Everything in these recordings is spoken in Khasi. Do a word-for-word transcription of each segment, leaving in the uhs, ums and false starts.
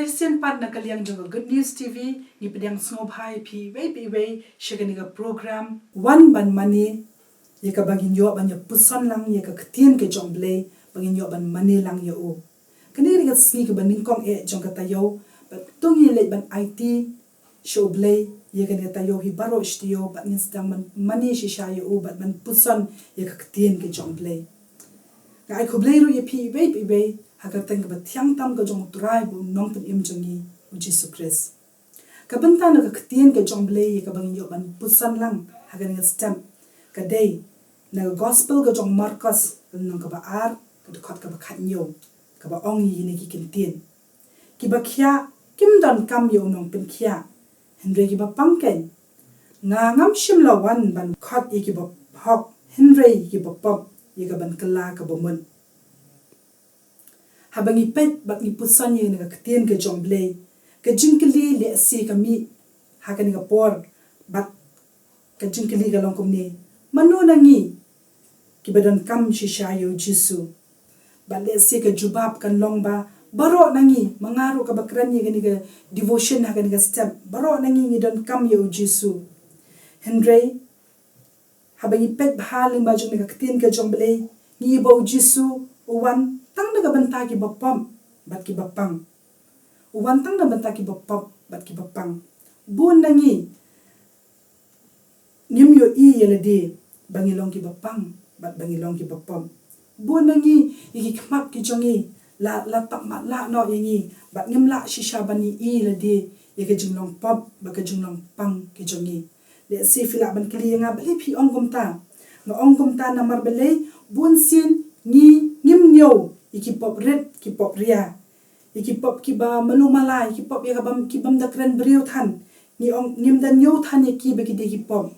Shisien pat na ka liang jong ka Good News T V, ngi pdiang sngewbha ïa phi iwei pa iwei sha kane ka program Wan ban mane, ïa kaba ngin ïoh ban ïa puson lang ïa ka ktien ka jong U Blei, ba ngin ïoh ban mane lang ïa u. Kane ka dei ka sngi kaba nyngkong eh jong ka taïew, bad to ngin leit ban aiti sha U Blei ïa kane ka taïew hi baroh shi taïew, bad ngin sdang ban mane shisha ïa u, bad ban puson ïa ka ktien ka jong U Blei. Nga ai khublei ruh ïa phi iwei pa iwei ha ka kyrteng kaba thiang tam ka jong U Trai bad U Nongpynim jong ngi, U Jisu Khrist. Ka bynta na ka ktien ka jong U Blei ïa kaba ngin ïoh ban puson lang ha kane ka step, ka dei na ka Gospel ka jong u Markos, lynnong kaba ar, ka dkhot kaba khathynñiew, kaba ong ïa kine ki kyntien: Kiba khiah kim donkam ïa u nongpynkhiah, hynrei kiba pang keiñ. Nga ngam shym la wan ban khot ïa kiba hok, hynrei ïa kiba pop, ïa ka ban kylla kaba mut. Haba ngi peit bad ngi puson ïa kane ka ktien ka jong U Blei, ka jingkylli lehse ka mih ha kane ka por, bad ka jingkylli ka long kumne: Mano na ngi kiba donkam shisha ïa U Jisu? Bad lehse ka jubab kan long ba baroh na ngi, ma nga ruh kaba kren ïa kane ka devotion ha kane ka step, baroh na ngi ngi donkam ïa U Jisu. Hynrei haba ngi peit bha lyngba jong kane ka ktien ka jong U Blei, ngi ïohi ba U Jisu u wan tang na ka bynta kiba pop bad kiba pang. U wan tang na bynta kiba pop bad kiba pang. Bun na ngi ngim ïohi ïa lade ba ngi long kiba pang bad ba ngi long kiba pop. Bun na ngi, ïa ki khmat ki jong ngi la, la tap matlah noh ïa ngi, bad ngim lah shisha ban ïohi ïa lade ïa ka jinglong pop bad ka jinglong pang ki jong ngi. Lehse phi lah ban kylli ïa nga, balei phi ong kumta? Nga ong kumta namar balei bun sien ngi ngim ñiew ïa ki pop rit, ki pop ria, ïa ki pop kiba malu mala, ïa ki pop ïa kaba, ki bym da kren briew than. Ngi ong, ngim da ñiew than ïa ki ba ki dei ki pop.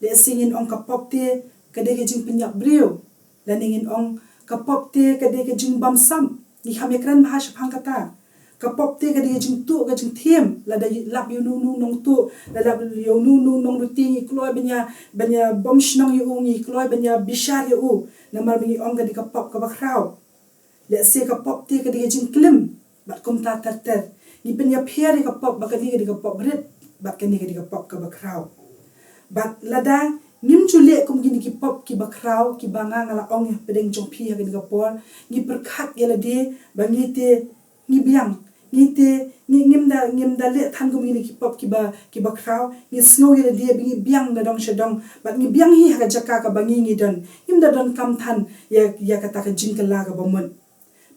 Lehse ngin ong ka pop te ka dei ka jingpynïap briew, lane ngin ong ka pop te ka dei ka jingbamsap. Ngi kham ïa kren bha shaphang kata. Ka pop te ka dei ka jingtuh ka jingthiem, lada lap ïa uno uno u nongtuh, lada lap ïa uno uno u nongruti, ngi kloi ban ïa, ban ïa bom shnong ïa u, ngi kloi ban ïa bishar ïa u, namar ba ngi ong ka dei ka pop kaba khraw. Lehse ka pop te ka dei ka jingklim, bad kumta ter ter. Ngi pynïapher ïa ka pop ba kane ka dei ka pop rit, bad kane ka dei ka pop kaba khraw. Bad lada ngim ju leh kum kine ki pop kiba khraw, kiba nga nga la ong ïa pdeng jong phi ha kane ka por, ngi pyrkhat ïa lade ba ngi te ngi biang, ngi te ngi, ngim da, ngim da leh than kum kine ki pop kiba, kiba khraw, ngi sngew ïa lade ba ngi biang na dong sha dong, bad ngi biang hi ha ka jaka kaba ngi ngi don, ngim da donkam than ïa, ïa kata ka jingkylla kaba mut.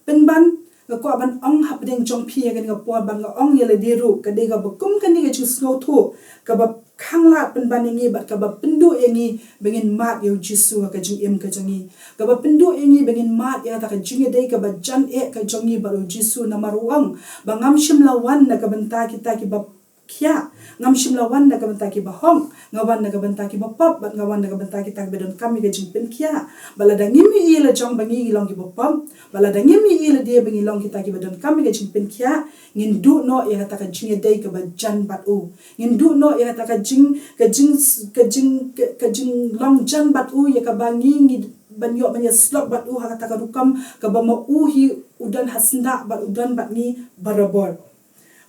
Pynban, nga kwah ban ong ha pdeng jong phi ha kane ka por, bad nga ong ïa lade ruh, ka dei kaba kum kane ka jingsngewthuh kaba khanglad pynban ïa ngi bad kaba pynduh ïa ngi ba ngin mad ïa U Jisu ha ka jingim ka jong ngi. Kaba pynduh ïa ngi ba ngin mad ïa kata ka jingïadei kaba jan eh ka jong ngi bad U Jisu, namar u ong ba ngam shym la wan na ka bynta kita kiba khiah, ngam shym la wan na ka bynta kiba hok, nga wan na ka bynta kiba pop, bad nga wan na ka bynta kita kiba donkam ïa ka jingpynkhiah. Bad lada ngim ïohi la jong ba ngi ngi long kiba pop, bad lada ngim ïohi lade ba ngi long kita kiba donkam ïa ka jingpynkhiah, ngin duh noh ïa kata ka jingïadei kaba jan bad u. Ngin duh noh ïa kata ka jing, ka jing, ka jing, ka, ka jinglong jan bad u, ïa kaba ngi ngi ban ïoh ban ïa slok bad u ha kata ka rukom kaba ma u hi u don ha syndah bad u don bad ngi barabor.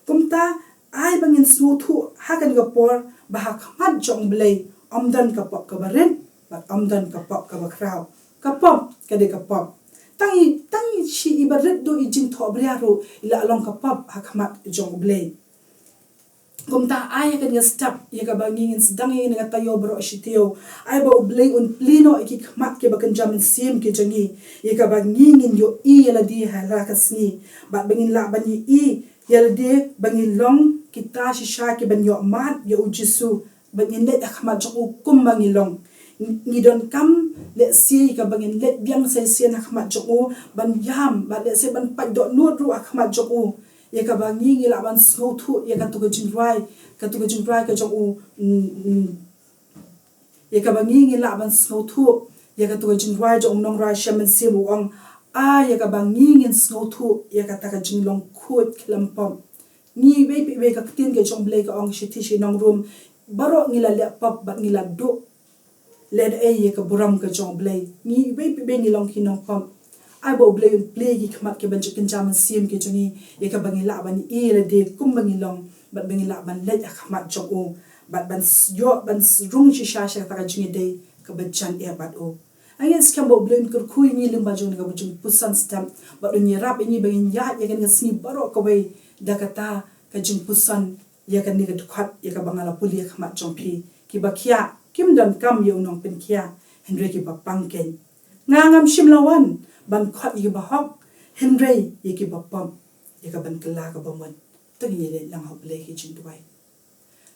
Kumta, ai ba ngin sngewthuh ha kane ka por ba ha khmat jong U Blei ym don ka pop kaba rit bad ym don ka pop kaba khraw. Ka pop ka dei ka pop. Tang i, tang i shi iba rit duh i jingthohbria ruh i la long ka pop ha khmat jong U Blei. Kumta ai ha kane ka step ïa kaba ngi ngin sdang ïa kane ka taïew baroh shi taïew, ai ba U Blei un plie noh ïa ki khmat kiba kynja mynsiem ki jong ngi, ïa kaba ngi ngin ïohi ïa lade ha la ka sngi, bad ba ngin lah ban ïohi ïa lade ba ngi long kita shisha kiban ïoh mad ïa U Jisu, ba ngin leit ha khmat jong u kumba ngi long. Ngi donkam lehse ïa kaba ngin leit biang sa shisien ha khmat jong u, ban ïam, bad lehse ban pait dohnud ruh ha khmat jong u, ïa kaba ngi ngi lah ban sngewthuh ïa kato ka jingrwai, kato ka jingrwai ka jong u, mm, mm. Ïa kaba ngi ngi lah ban sngewthuh ïa kato ka jingrwai jong u nongrwai sha mynsiem, u ong, ai ïa kaba ngi ngin sngewthuh ïa kata ka jinglong khuid khlem pop. Ngi iwei pa iwei, ka ktien ka jong U Blei ka ong, shithi sha ki nong Rom, baroh ngi la leh pop bad ngi la duh lehnohei ïa ka burom ka jong U Blei. Ngi iwei pa iwei ngi long ki nongpop. Ai ba U Blei un plie ïa ki khmat kiba jingkynja mynsiem ki jong ngi, ïa kaba ngin lah ban ïohi ïa lade kumba ngi long, bad ba ngin lah ban leit ha khmat jong u, bad ban s-, ïoh ban s-, rung shisha sha kata ka jingïadei kaba jan eh bad u. Ai ngin skhem ba U Blei un kyrkhu ïa ngi lyngba jong kane kaba jingpuson step, bad un ïarap ïa ngi ba ngin ïaid ïa kane ka sngi baroh kawei da kata ka jingpuson, ïa kane ka dkhot, ïa kaba nga la pule ha khmat jong phi. Kiba khiah kim donkam ïa u nongpynkhiah, hynrei kiba pang keiñ. Nga ngam shym la wan ban khot ïa kiba hok, hynrei ïa kiba pop, ïa ka ban kylla kaba mut. To ngin ïaleit lang ha U Blei ha ka jingduwai.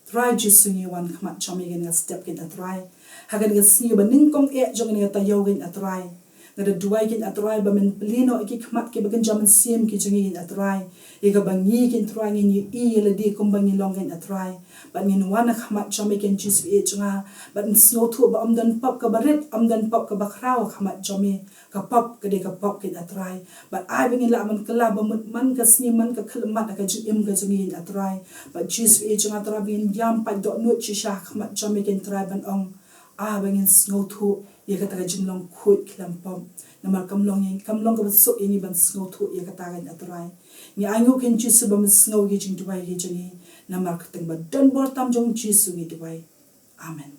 Trai Jisu, ngi wan ha khmat jong me ha kane ka step, keiñ A Trai. Ha kane ka sngi ba nyngkong eh jong kane ka taïew, keiñ A Trai, nga da duwai, keiñ A Trai, ba men plie noh ïa ki khmat kiba kynja mynsiem ki jong ngi, keiñ A Trai, ïa kaba ngi, keiñ Trai, ngin ïohi ïa lade kumba ngi long, keiñ A Trai. Bad ngin wan ha khmat jong me, keiñ Jisu ïeit jong nga, bad ngin sngewthuh ba ym don pop kaba rit, ym don pop kaba khraw ha khmat jong me. Ka pop ka dei ka pop, keiñ A Trai. Bad ai ba ngin lah ban kylla ba mut man ka sngi, man ka khyllipmat ha ka jingim ka jong ngi, keiñ A Trai. Bad Jisu ïeit jong nga, Trai, ba ngin ïam pat dohnud shisha ha khmat jong me, keiñ Trai, ban ong, ah, ba ngin sngewthuh ïa kata ka jinglong khuid khlem pop. Namar kam long ïa, kam long kaba suk ïa ngi ban sngewthuh ïa kata, keiñ A Trai. Ngi ainguh, keiñ Jisu, ba men sngew ïa ki jingduwai ki jong ngi. Namar ka kyrteng ba don bor tam jong u Jisu ngi duwai. Amen.